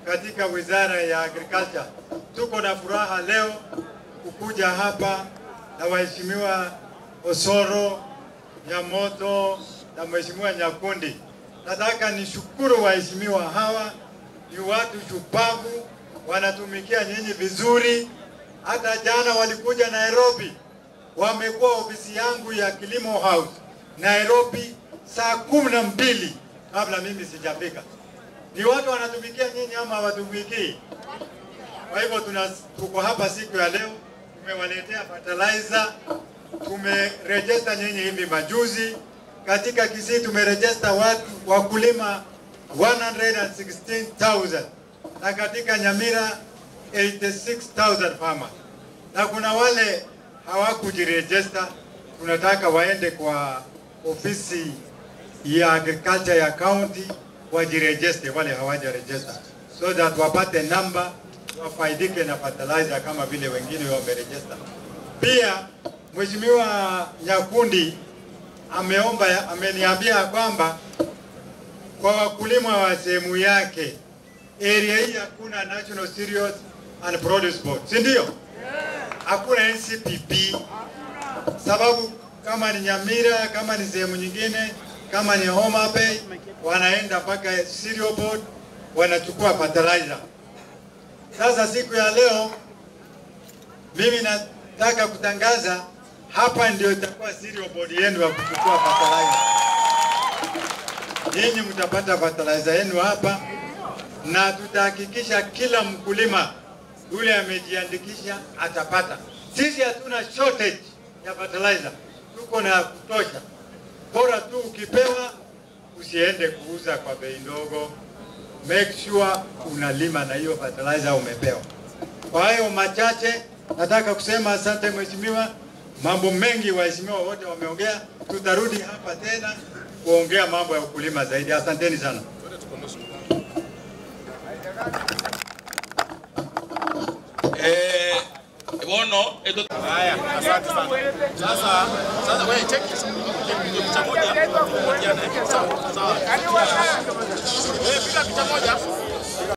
katika Wizara ya Agriculture. Tuko na furaha leo kukuja hapa na waheshimiwa Osoro, Nyamoto na Mheshimiwa Nyakundi. Nataka nishukuru waheshimiwa hawa, ni watu shupavu, wanatumikia nyinyi vizuri. Hata jana walikuja Nairobi, wamekuwa ofisi yangu ya Kilimo House Nairobi saa 12 kabla mimi sijafika. Ni watu wanatumikia nyinyi ama hawatumikii? Kwa hivyo tuko hapa siku ya leo, tumewaletea fertilizer, tumerejesta nyinyi hivi majuzi. Katika Kisii tumerejesta watu wakulima 116,000 na katika Nyamira 86,000 farmers. Na kuna wale hawakujirejesta, tunataka waende kwa ofisi ya agriculture ya county wajirejeste, wale hawajarejesta, so that wapate namba wafaidike na fertilizer kama vile wengine wamerejesta. Pia Mheshimiwa Nyakundi ameomba, ameniambia kwamba kwa wakulima wa sehemu yake area hii hakuna National Cereals and Produce Board, si ndio? Hakuna NCPB, sababu kama ni Nyamira, kama ni sehemu nyingine, kama ni Homa Bay, wanaenda mpaka Cereal Board wanachukua fertilizer. Sasa siku ya leo mimi nataka kutangaza hapa ndio itakuwa Cereal Board yenu ya kuchukua fertilizer. Nyinyi mtapata fertilizer yenu hapa, na tutahakikisha kila mkulima yule amejiandikisha atapata. Sisi hatuna shortage ya fertilizer, tuko na kutosha. Bora tu ukipewa usiende kuuza kwa bei ndogo. Make sure unalima na hiyo fertilizer umepewa. Kwa hayo machache nataka kusema asante mheshimiwa. Mambo mengi waheshimiwa wote wameongea, tutarudi hapa tena kuongea mambo ya ukulima zaidi. Asanteni sana. Bono Haya, asante sana. Sasa wewe check picha moja. Sawa. Sawa. Wewe piga picha moja.